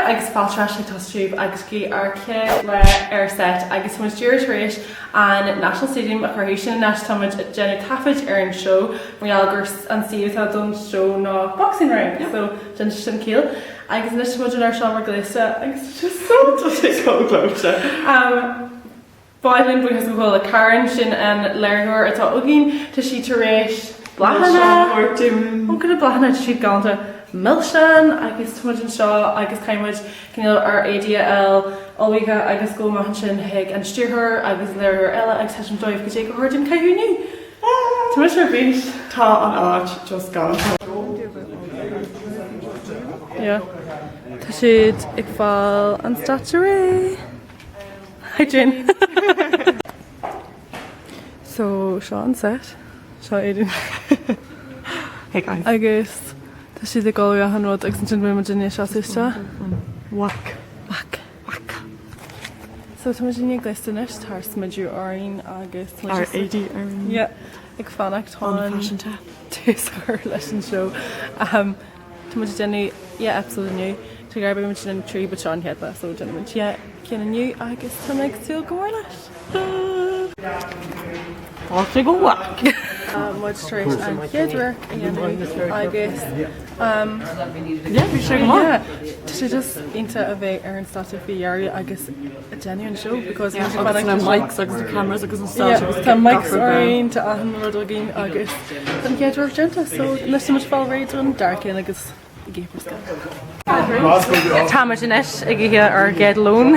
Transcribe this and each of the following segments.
agus fáilte ar ais chuig TosTube agus go dtí ár chéad lá ar set agus tá muid díreach tar éis an National Stadium a chur sin anois tá muid ag déanamh taifid ar an seó mar gheall gur an suíomh atá don seó ná boxing ring so déanann sé sin ciall agus anois tá muid inár seomra gléasta agus tá sé so Tá sé chomh gleoite. Um, Ba mhaith linn buíochas a ghabháil le Karen, sin an léiritheoir atá againn. Tá sí tar éis bláthanna, ó go na bláthanna, tá siad galánta milseáin agus tá muid anseo agus caithfidh muid cineál ár éadaí a fháil ullmhaithe agus dul amach ansin chuig an stiúrthóir agus léiritheoir eile agus taispeáint dóibh goidé gur chóir dúinn caitheamh inniu. Tá muid ar bís. Tá an áit just galánta. Yeah. Tá siad ag fáil an stáitse réidh. Hi Jane. So seo an set. Seo Aiden. Hey guys. Agus tá siad ag ullmhú achan rud agus ansin beidh muid i ndiaidh seasamh isteach. Whack. Whack. Whack. So tá muid i ndiaidh gléasta anois, tá ár smideadh orainn agus tá muid Ár just- éadaí orainn. Yeah, ag fanacht chun An-fhaiseanta. tús a chur leis an seó. Um, Tá muid ag déanamh yeah episode inniu. Tá gar beidh muid ag déanamh 3 but seo an chéad lá so déanfaidh muid yeah ceann inniu agus tá mé ag súil go mór leis. Fáilte go whack! Tá muid tar éis an chéad radharc a dhéanamh agus um, Yeah, bhí sé go maith. yeah, tá sé just iontach a bheith ar an stáitse faoi dheireadh agus ag déanamh an seó because Yeah, agus na mics agus na cameras agus an stáitse agus Tá mics gach rud orainn, tá achan rud againn agus tá an chéad radharc déanta so anois tá muid ag fáil réidh don dara ceann agus ag ithe briosca. Tá muid anois ag ithe ár gcéad lón.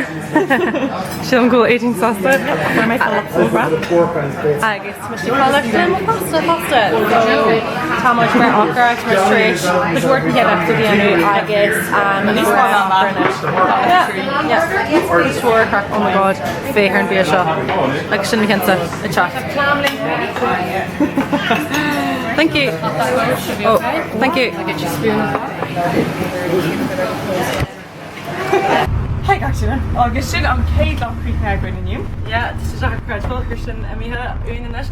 Sílim go bhfuil Aideen sásta. Agus tá muid ag fáil le mo pasta fosta. So tá muid mar ocra, tá muid tar éis cuid mhór den chéad episode a dhéanamh agus um, níos mó ná anois. Yeah, yeah. Cuid mhór craic, oh my god, féach ar an bia seo. Agus sin mo chinnte, ag teacht. Thank you. Oh, thank you. Hey gach duine, agus sin an chéad lá críochnaithe againn inniu. Yeah, tá sé deacair creidbheáil gur sin imithe uainn anois.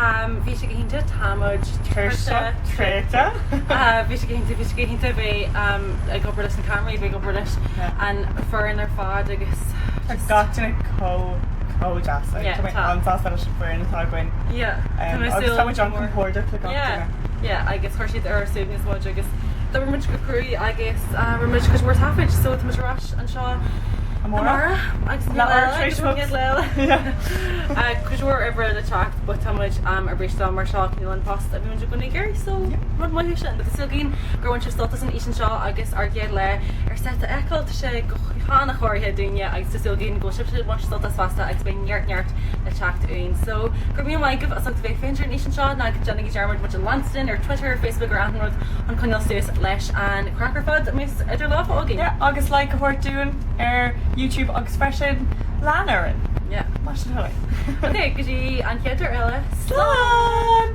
Um, bhí sé go hiontach, tá muid Tuirseach, traochta. Uh, bhí sé go hiontach, bhí sé go hiontach bheith um, ag obair leis na ceamaraí, bheith ag obair leis an foireann ar fad agus Tá gach duine chomh chomh deas. Like, Yeah, tá mé tá. an-sásta leis an foireann atá againn. Yeah, tá Um, mé agus súil tá muid go mór. an-compordach le gach Yeah, duine. yeah, agus chuir siad ar ár suaimhneas muid agus d'oibir muid go cruaidh agus uh, rinne muid cuid mhór taifid, so tá muid ar ais anseo Amárach. agus Le ár an tréis chéad lá eile. Uh, Cuid mhór oibre le teacht, but tá muid um, ar bís dá mar seo níl an post a bhí muid i gcónaí ag iarraidh, so rud maith é sin. Tá súil againn gur bhain sibh sult as an fhíseán seo agus ár gcéad lá ar set a fheiceáil, tá sé go han-chóirithe dúinne agus tá súil againn go bhfuil sibhse ag baint sult as fosta agus beidh neart neart le teacht uainn. So go raibh míle maith agaibh as ucht a bheith ag féachaint ar an fhíseán seo ná déanaigí dearmad muid a leanstan ar Twitter, Facebook ar achan rud chun coinneáil suas leis an chraic ar fad a mbeas idir lámha againn. Yeah, agus like a thabhairt dúinn ar YouTube agus freisin lean orainn. Yeah. Más sin é. Ok, go dtí an chéad uair eile. Slán!